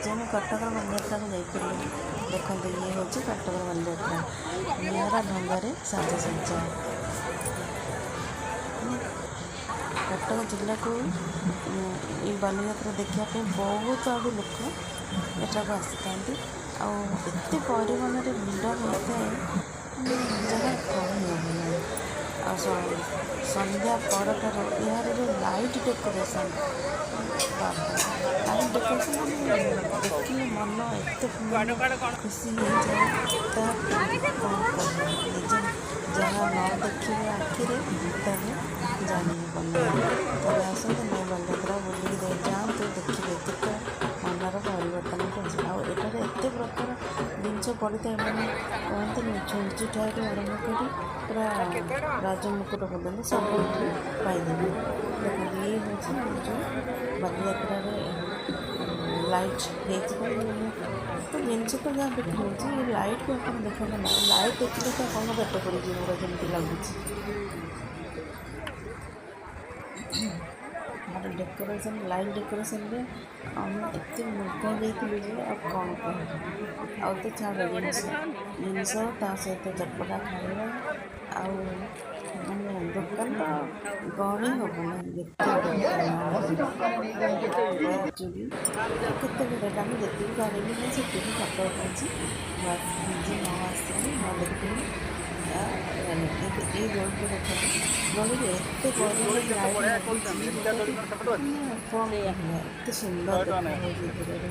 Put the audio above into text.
ଆଜି ଆମେ କଟକର ବାଲିଯାତ୍ରାକୁ ଯାଇଥିଲୁ। ଦେଖନ୍ତୁ, ଇଏ ହେଉଛି କଟକର ବାଲିଯାତ୍ରା, ନିଆରା ଢଙ୍ଗରେ ସାଜସଜ୍ଜା। ମାନେ କଟକ ଜିଲ୍ଲାକୁ ଏଇ ବାଲିଯାତ୍ରା ଦେଖିବା ପାଇଁ ବହୁତ ଆଡ଼ୁ ଲୋକ ଏଠାକୁ ଆସିଥାନ୍ତି। ଆଉ ଏତେ ପରିମାଣରେ ଭିଡ଼ ହୋଇଥାଏ, ମାନେ ଯାହା କହିହେବ ନାହିଁ। ଆଉ ସନ୍ଧ୍ୟା ପରଠାରୁ ଏହାର ଯେଉଁ ଲାଇଟ୍ ଡେକୋରେସନ୍, ବାବା, ଲାଇଟ୍ ଡେକୋରେସନ୍ ମାନେ ଦେଖିଲେ ମନ ଏତେ ମାନେ ଖୁସି ହେଇଯାଏ, ତାହା କ'ଣ କହିବି? ନିଜେ ଯାହା ନ ଦେଖିବେ ଆଖିରେ, ତାହେଲେ ଜାଣି ହେବ ନାହିଁ। ଥରେ ଆସନ୍ତୁ ନା ବାଲିଯାତ୍ରା ବୁଲିକି ଯାଆନ୍ତୁ, ଦେଖିବେ କେତେ ମନର ପରିବର୍ତ୍ତନ ଅଛି। ଆଉ ଏଠାରେ ଏତେ ପ୍ରକାର ଜିନିଷ ପଡ଼ିଥାଏ, ମାନେ କୁହନ୍ତିନି, ଛୁଞ୍ଚି ଠାରୁ ଆରମ୍ଭ କରି ପୁରା ରାଜମୁକୁଟ ପର୍ଯ୍ୟନ୍ତ ସବୁ ଏଠି ପାଇଦେବେ। ଦେଖନ୍ତୁ, ଇଏ ହେଉଛି ଯେଉଁ ବାଲିଯାତ୍ରାରେ ଲାଇଟ୍ ହେଇଛି। ମାନେ ତ ଜିନିଷ ତ ଯାହା ବିକ୍ରି ହେଉଛି, ଏ ଲାଇଟ୍କୁ ଆପଣ ଦେଖନ୍ତୁ ନା। ଲାଇଟ୍ ଦେଖିଲେ ତ ଆପଣଙ୍କ ପେଟ ପୁରିଯିବ ପୁରା ଯେମିତି ଲାଗୁଛି। ଆମର ଡେକୋରେସନ୍, ଲାଇଟ୍ ଡେକୋରେସନ୍ରେ ଆମେ ଏତେ ମୁଗ୍ଧ ହେଇଯାଇଥିଲୁ ଯେ ଆଉ କ'ଣ କହିବୁ? ଆଉ ତ ଛାଡ଼, ଜିନିଷ ଜିନିଷ, ତା ସହିତ ଚଟପଟା ଖାଇବା, ଆଉ ମାନେ ଦୋକାନ ତ ଗଣି ହେବ ନାହିଁ ଯେତେ ଦୋକାନ ବି, କେତେ ଭେରାଇଟି। ଆମେ ଯେତିକି ପାରିଲୁ ମୁଁ ସେତିକି ଫଟୋ ଉଠାଇଛି। ବାସ୍, ନିଜେ ନ ଆସିଲେ, ନ ଦେଖିଲେ ଏଇ ଦୋଳିଟା ଦେଖନ୍ତୁ। ଦୋଳିରେ ଏତେ ପରିମାଣରେ ଲାଇଟ୍ ଲାଗିଛି, ଯେଉଁଟାକି ମାନେ କ'ଣ କହିବା, ଏତେ ସୁନ୍ଦର ଦେଖାଯାଉଛି ଦୂରରେ।